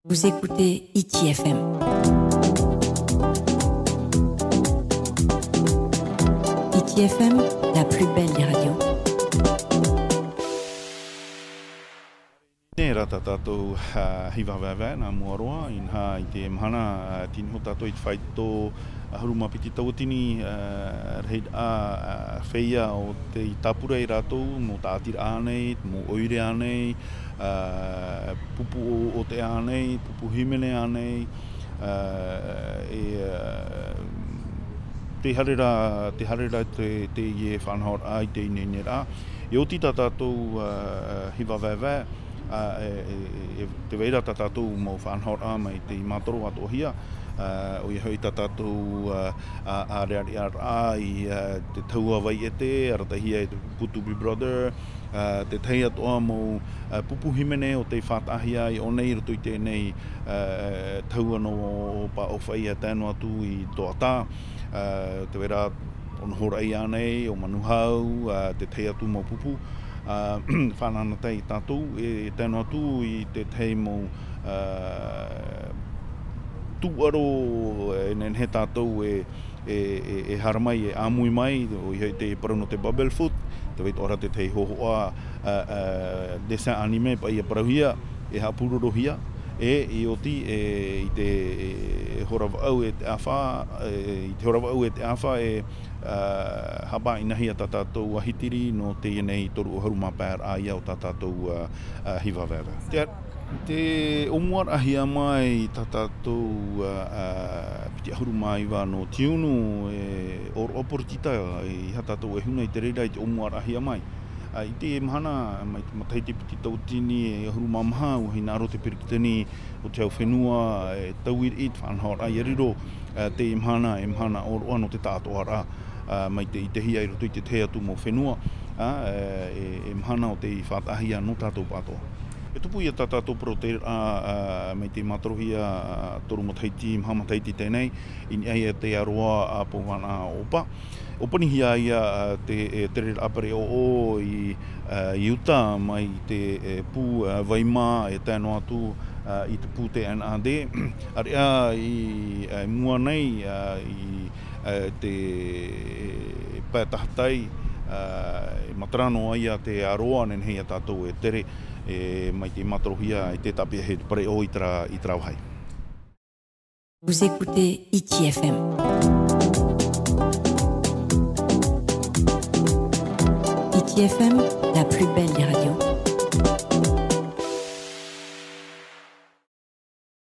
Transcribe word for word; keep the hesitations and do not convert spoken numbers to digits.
Vous écoutez Hiti F M. Hiti F M, la plus belle des radios. Nē rā tā tātou, ā, hiva vaevae nā mua roa, inaha i te mahana, ā, tino tātou i te faito, ā, ʻahuru mā piti tauatini, ā, rahi, ā, ā, feiā o tei tāpura ia rātou, mau tāʻatiraʻa nei, mau ʻoire nei, ā, pupu o, o te ʻā nei, pupu hīmene nei, ā, e, ā, te haere ra, te haere ra te, teie faʻanahoraʻa i te ineineraʻa. E oti tā tātou, ā, hiva vaevae, ā, e, e, e, tē vai ra tā tātou mau faʻanahoraʻa mai tei mātaro atoʻahia, ā, ʻoia hoʻi tā tātou, ā, ā, ʻārearearaʻa i, ā, te tahua vaiʻete, arataʻihia e te putu Big Brother, ā, te tahi atoʻa mau, ā, pupu hīmene o tei faʻataʻahia i ʻō nei i roto i teie nei, ā, tahua nō Paʻofaʻi e tae noa atu i Toata, ā, tē vai ra ʻo Nohoraʻi ānei, ʻo Manuhau, ā, te tahi atu mau pupu, ā, faʻanahonahoraʻa tātou, e, e tae noa atu i te tahi mau, ā, tūʻaro, e nehenehe tātou e, e, e, e haere mai, e ʻāmui mai, ʻoia hoʻi te parau nō te Bubblefoot, tē vai atoʻa ra te tahi hōhoʻa, ā, ā, dessin animé paʻi e parauhia, e haʻapūrorohia, e, e oti, e, i te, e, e hora vaʻu e te ʻāfa, e, i te hora vaʻu e te ʻāfa, e, ā, haʻapaʻinahia tā tātou ʻahitiri nō teie nei toru ʻahuru mā pae raʻa ia o tā tātou, ā, ā, hiva vaevae. Te, te ʻōmuaraʻahia mai tā tātou, ā, ā, piti ʻahuru mā iva nō Tiunu, e, ʻōroʻa poritita, e, ʻeiaha tātou e huna i te reira i te ʻōmuaraʻahia mai. Ā, i te mahana, mai te matahiti piti tauatini e ʻahuru mā maha, ʻua hinaʻaro te peretiteni o te hau fenua, e, tauiriʻi te faʻanahoraʻa ia riro, ā, teie mahana, e mahana ʻōroʻa nō te taʻatoʻaraʻa, ā, mai te ʻitehia i roto i te tahi atu mau fenua, ā, e, e mahana o tei faʻataʻahia nō tātou pāʻatoʻa. E tupu ia tā tātou parau terā, ā, mai tei mātarohia, ā, toru matahiti, maha matahiti teie nei, i niʻa i te aroā a Pouvaʻanaʻa ʻOpa. ʻŌpanihia ia, ā, te, e, tereraʻa pereʻoʻo i, ā, i uta mai te, e, pū, ā, vai mā e tae noa atu, ā, i te pū T N A D. ʻĀreʻa i, ā, mua nei, ā, i, ā, te, e, pae tahatai, ā, e matara noa ia te aroā nehenehe ia tātou e tere, e, mai tei mātarohia i te tāpeʻahia te pereʻoʻo i terā, i terā vāhi. Vous écoutez Hiti F M. Hiti F M, la plus belle